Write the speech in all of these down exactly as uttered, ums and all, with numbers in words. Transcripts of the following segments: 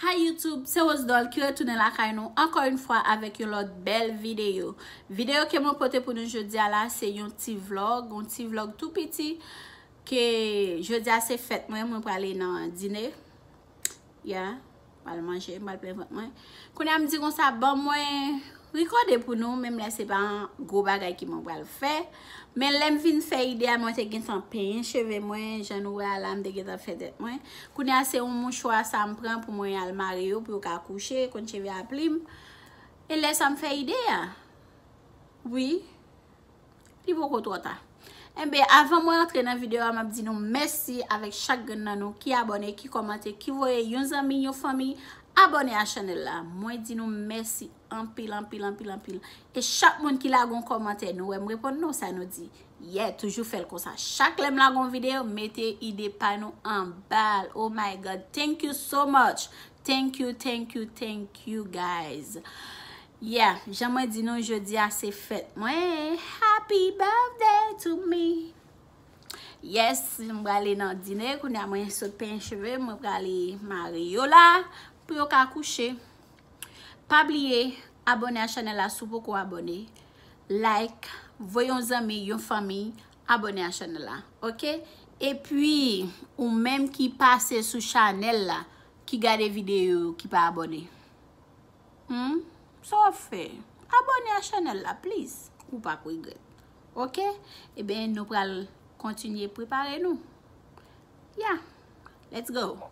Hi YouTube, se Rose Doll ki retounen lakay nou ankò yon fwa avèk yon lòt bèl videyo. Videyo ke mwen pote pou nou jodi a la, se yon ti vlog, yon ti vlog tou piti ke jodi a se fèt mwen, mwen prale nan dine. Yeah, m pral manje, m pral plen vant mwen. Kounye a m di konsa, ban mwen rekòde pou nou, menm lè se pa yon gwo bagay ke mwen pral fè. Men lè m vin fè ide a, mwen te gentan penyen cheve mwen, jan nou wè a la, m te gentan fè tèt mwen. Kounye a se yon mouchwa sa m pran pou mwen al mare yo, pou yo ka kouche, konn cheve a plim. E lè sa m fè ide a. Wi. Li poko twò ta. Enben, avan mwen antre nan videyo a, m ap di nou mèsi avèk chak grenn nan nou ki abòne, ki kòmante, ki voye yon zanmi, yon fanmi abòne a chanèl la. Mwen di nou mèsi anpil, anpil, anpil, anpil. E chak moun ki lage yon kòmantè, nou wè m reponn nou, sa nou di. Yeah, toujou fè l konsa. Chak lè m lage yon videyo, mete ide pa nou anba l. Oh my God, thank you so much. Thank you, thank you, thank you, guys. Yeah, jan mwen di nou, jodi a se fèt mwen. Happy birthday to me. Yes, m prale nan dine, kounye a mwen sot penyen cheve, mwen prale mare yo la, pou yo ka kouche. Pa bliye, abòne a chanèl la si w poko abòne. Like, voye yon zanmi, yon fanmi, abòne a chanèl la, oke? Epi, ou menm ki pase sou chanèl la, ki gade videyo yo, ki pa abòne. Hmm? Sa w ap fè? Abòne a chanèl la, please. Ou p ap regrèt. Oke? Ebyen, nou pral kontinye prepare nou. Yeah. Let's go.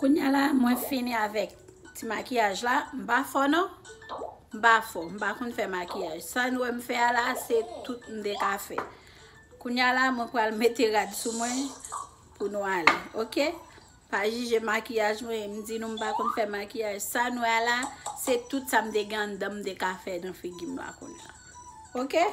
Kounye a la, mwen fini avèk ti makiyaj la. M pa fò non. M pa fò. M pa konn fè makiyaj. Sa nou wè m fè a la, se tout m te ka fè. Kounye a la, mwen pral mete rad sou mwen pou nou ale. Oke? Pa jije makiyaj mwen, m di nou m pa konn fè makiyaj. Sa nou wè a la, se tout sa m te gen anndan m te ka fè nan figi m la kounye a. Oke?